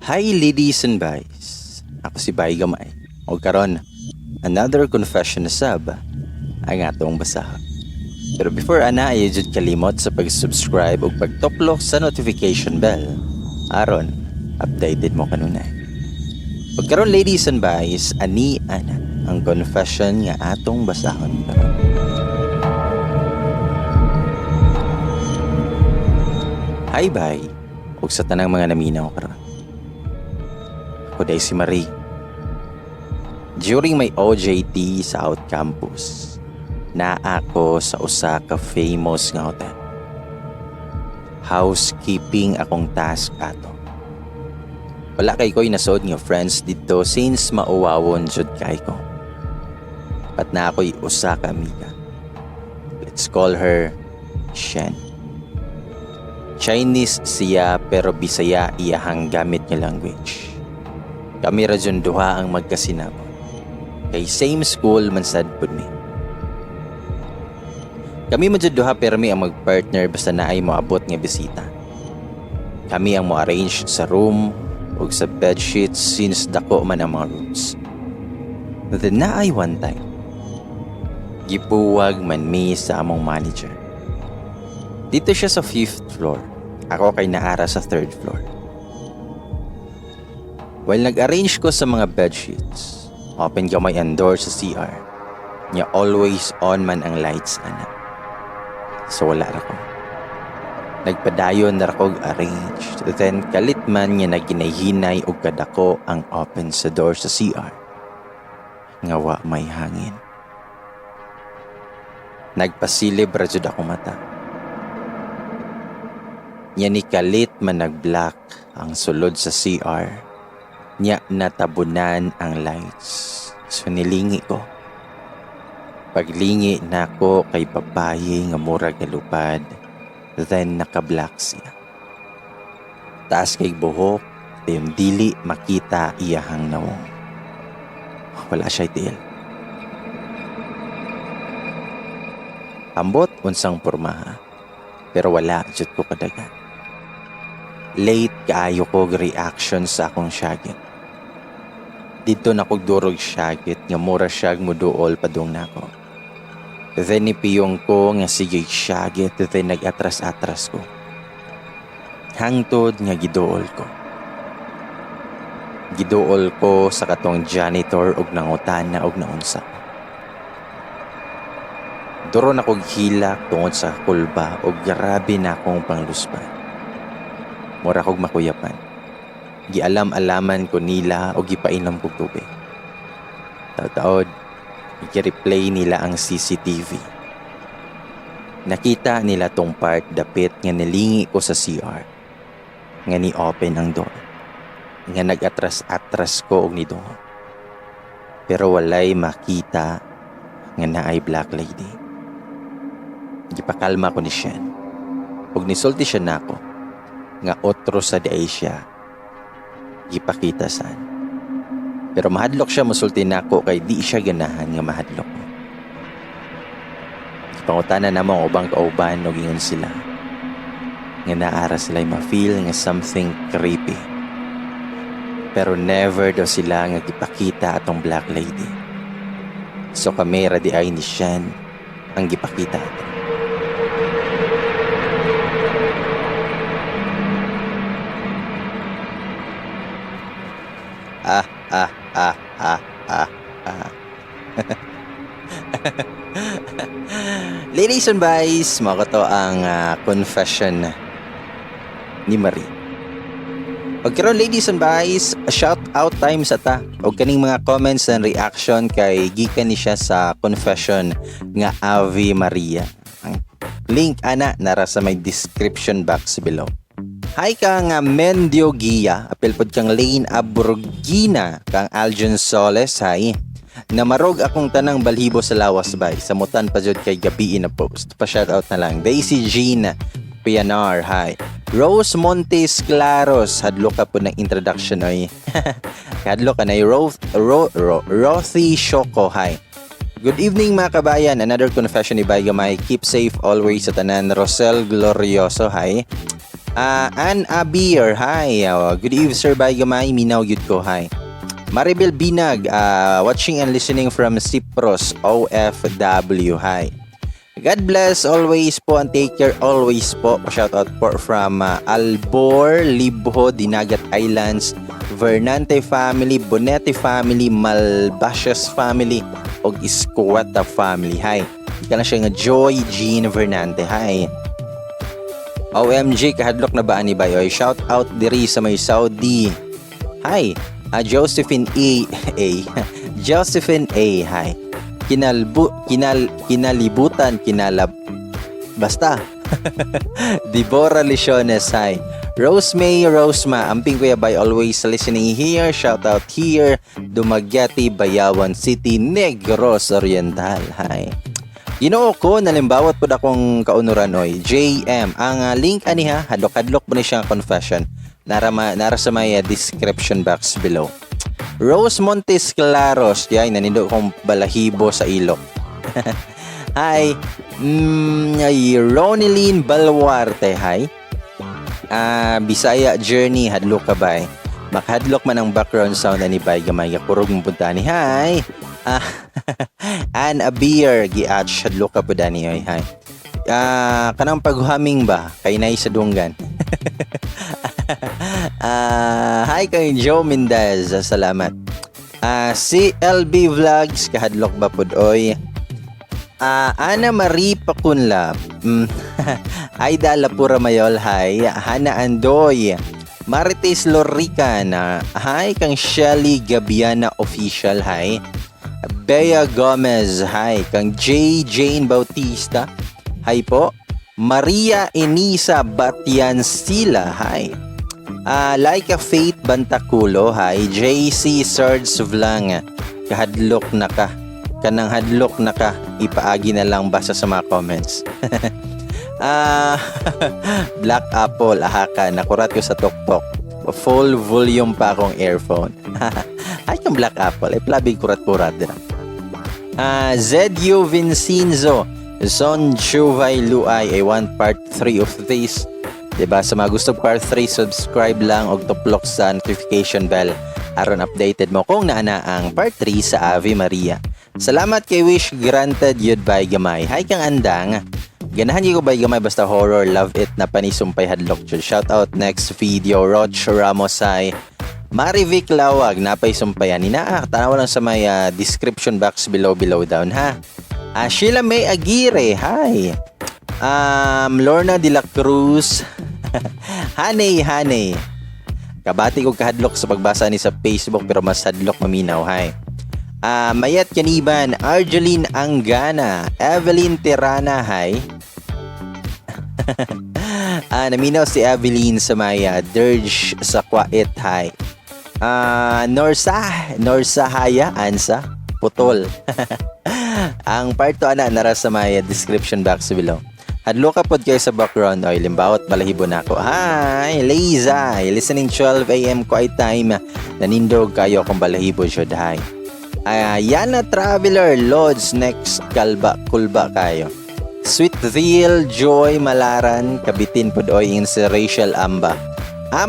Hi, ladies and boys. Ako si Bay Gamay. O karon, another confession na sab ang atong basahon. Pero before ana, ayaw jud kalimot sa pag-subscribe ug pagtuklok sa notification bell aron updated mo kanunay. Ug karon, ladies and boys, ani ana ang confession nga atong basahon karon. Hi, bye. Ug sa tanang mga naminaw karon. Ako diay si Marie. During my OJT sa out campus, naa ako sa usa ka famous nga hotel. Housekeeping akong task ato. Wala kay ko'y nasuod nga friends didto since mauwawon jud kay ko. But naa ako'y usa ka amiga. Let's call her Shen. Chinese siya pero Bisaya iyahang gamit nga language. Kami ra jud duha ang magkasinabot. Kay same school man sad pud mi. Kami man jud duha permi ang magpartner basta naay moabot nga bisita. Kami ang mo-arrange sa room ug sa bedsheets since dako man ang mga rooms. Then naay one time, gibuwag man mi sa among manager. Didto siya sa fifth floor. Ako kay naara sa third floor. While nag-arrange ko sa mga bedsheets, open gamay ang door sa CR. Nya always on man ang lights ana. So wala ra ko. Nagpadayon na ra kog arrange. Then kalit man nga naghinay-hinay og kadako ang open sa door sa CR. Nga wa may hangin. Nagpasilib ra jud ako mata. Nya ni kalit man nag-black ang sulod sa CR. Nya natabunan ang lights. So nilingi ko. Paglingi nako kay babaye nga murag nalupad. Then naka-black siya. Taas kay buhok, dayon dili makita iyahang nawong. Wala siya tiil. Ambot unsang pormaha, pero wala jud ko kadagan. Late kaayo ko reaction sa akong syagit. Didto na kog durog syagit nga mura siyag muduol padung nako. Then nipiyong ko nga sige syagit, then nag-atras-atras ko. Hangtod nga giduol ko. Giduol ko sa katong janitor og nangutana og naunsa. Duro na kog hilak tungod sa kulba og grabe na akong panglusban. Mura kog makuyapan. Gialam-alaman ko nila og gipainom kog tubig. Taod-taod, gi-replay nila ang CCTV. Nakita nila tong part dapit nga nilingi ko sa CR. Nga ni-open ang door. Nga nag-atras-atras ko og nidungog. Pero walay makita nga naay black lady. Gipakalma ko ni Shen. Ug nisulti siya nako nga otro sa diay siya gipakita san. Pero mahadlok siya musulti nako kay di siya ganahan nga mahadlok ko. Gipangutana namo ang ubang kauban ug ingon sila nga naara sila ma-feel nga something creepy. Pero never daw sila nga gipakita atong black lady. So kami ra di ay ni Shen ang gipakita ato. Ah, ah, ah, ah, ah, ah. Ladies and boys, mao to ang confession ni Marie. Pagkaroon, ladies and boys, shout out time sa ta. Og kaning mga comments and reaction kay gikan ni siya sa confession nga Ave Maria. Ang link ana nara sa may description box below. Hi kang Mendio Gia, apil pod kang Lane Abrogina, kang Aljon Soles, hi. Namarog akong tanang balhibo sa lawas bay, samutan pa jud kay gabi na post. Pa shoutout na lang. Daisy Jean Pianar, hi. Rose Montes Claros, hadlo ka po ng introduction oy. Hadlo ka na. Rothy Shoko, hi. Good evening, mga kabayan. Another confession ni Bay Gamay. Keep safe always sa tanan. Rosel Glorioso, hi. Ann Abir, hi. Good evening, sir. Bye, gamay. Minaw gyud ko, hi. Maribel Binag, watching and listening from Cyprus, OFW, hi. God bless always po and take care always po. Shout out po from Albor, Libho, Dinagat Islands, Vernante family, Bonetti family, Malbasias family, og Iscueta family. Hi. Ika na siya nga Joy Jean Vernante. Hi. OMG, kahadlok na ba ani bayoy? Shout out diri sa may Saudi. Hi. Josephine E. A. Josephine A. Hi. Kinalbu kinal kinalibutan kinalab basta. Deborah Lisiones, hi. Rose May Rosema, amping kuya bay, always listening here. Shout out here, Dumaguete, Bayawan City, Negros Oriental. Hi. Ginoo ko, nalimbawat pud akong kaunuran oy. JM, ang link ani ha, hadlok-hadlok po ni siyang confession. Nara sa may description box below. Rose Montes Claros, yay, nanindo kong balahibo sa ilok. Hi. Ay, Ronelyn Baluarte, hi. Bisaya Journey, hadlok ka ba eh? Makahadlok man ang background sound ani bay gamay kurog mo punta ni. Hi. Ann Abir giach, hadlok ka po dani oy. Hi. Kanang paghuhaming ba kay nay sa dunggan. Hi kay Joe Mendez, salamat. CLB Vlogs, kahadlok ba pud oy? Ana Marie Pacunla. Aida Lapura Mayol, hi. Hana Andoy. Marites Lorican. Hi kang Shelly Gabiana Official, hi. Bea Gomez, hi. Kang J. Jane Bautista, hi po. Maria Enisa Batiansila, hi. Laika Faith Bantakulo, hi. JC Serge Vlang, kahadlok na ka. Kanang hadlok na ka, ipaagi na lang basta sa mga comments. Black Apple, aha ka, nakurat ko sa tuktok. Full volume pa akong earphone. Ay, yung Black Apple, ay plabig kurat-kurat din. ZU Vincenzo, Son Chuvay Luay, I want part 3 of this. Diba? Sa mga gusto part 3, subscribe lang og tuplok sa notification bell aron updated mo kung naa na ang part 3 sa Ave Maria. Salamat kay Wish Granted yun by Gamay. Hi kang Andang. Ganahan ko by gamay basta horror, love it na panisumpay hadlok jud. Shout out next video, Roch Ramos ay Marivic Lawag, napay sumpayan ni naa. Tanaw lang sa may description box below below down ha. Sheila May Aguirre, hi. Lorna de la Cruz. Haney, Haney. Kabati ko kahadlok sa pagbasa ni sa Facebook pero mas hadlok maminaw, hi. Mayat Kaniban, Argeline Angana, Evelyn Tirana, hi. Naminaw si Evelyn sa may Dirge sa Kwait, hi. Norsa, Norsahaya, Ansa, Putol. Ang part 2 ana nara sa may description box below. Hadlo ka pod kayo sa background oy, limbawot balahibo na ako. Hi, Liza, listening 12 AM quiet time. Nanindog kayo akong balahibo jud, hi. Yana Traveler Lodge next kalba kulba kayo. Sweet Veal Joy Malaran kabitin pod oy in si Rachel Amba.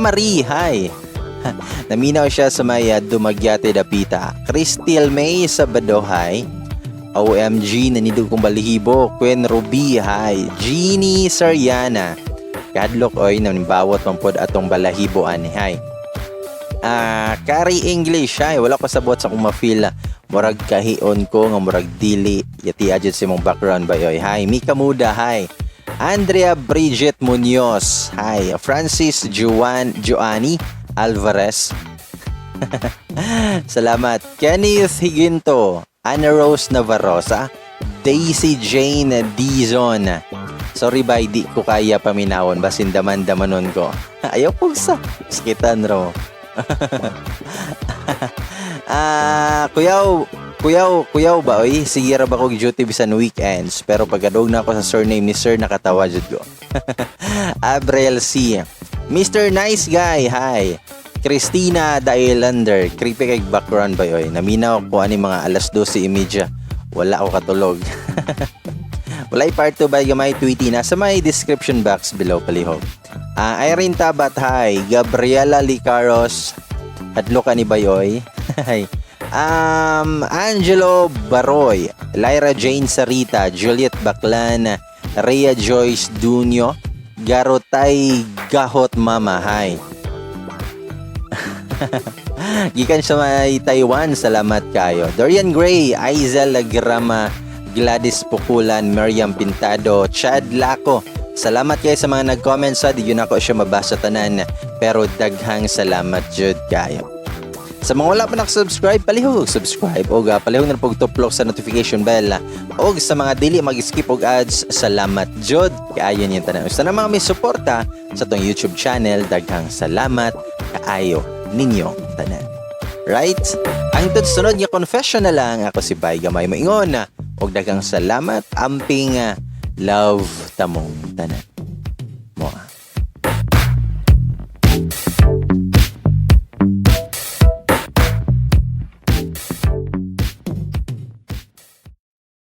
Marie, hi. Naminaw siya sa may Dumaguete Dapita. Crystal May Sabado, hi. OMG, nanidog kong balihibo. Queen Ruby, hi. Jeannie Sariana. Kadlok oy, nanimbawot man pod atong balahibo ani, hi. Kari English, hi. Wala ko sabot sa akong ma-feel. Murag kahion ko nga murag dili. Yati adjud sa imong background ba oy. Hi. Mika Muda, hi. Andrea Bridget Munoz, hi. Francis Juan Joanny Alvarez. Salamat. Kenneth Higinto, Ana Rose Navarosa, Daisy Jane Dizon. Sorry ba, di ko kaya paminawon. Basin daman-damanon ko. Ayaw po sa. Sakitan ro. Kuyaw, kuyaw, kuyaw ba oy? Sige ra ba ko duty bisan weekends, pero pagkadog na ako sa surname ni sir nakatawa jud ko. Abrel C. Mr. Nice Guy, hi. Christina Dailander, creepy kay background ba oy? Naminaw ko ani mga alas 12:30. Wala ako katulog. Walay part 2 by gamay Tweety, nasa may description box below, palihog. Irene Tabat, hi. Gabriela Licaros, hadlo ka ni Bayoy. Hi. Angelo Baroy, Lyra Jane Sarita, Juliet Baclan, Rhea Joyce Dunyo, Garotay Gahot Mama, hi. Gikan sa may Taiwan, salamat kayo. Dorian Gray, Aizel Lagrama, Gladys Pukulan, Miriam Pintado, Chad Laco. Salamat kayo sa mga nag-comment sa di yun ako siya mabasa tanan, pero daghang salamat jud kayo. Sa mga wala pa nakasubscribe, palihog subscribe o palihog na pagtuplok sa notification bell. O sa mga dili mag-skip og ads, salamat jud kaayo niyo tanan. Sa mga may suporta sa tong YouTube channel, daghang salamat kaayo ninyo tanan. Right? Ang sunod nga confession na lang, ako si Bay Gamay Maingon. Og daghang salamat, amping, love tamong tanan. Moa.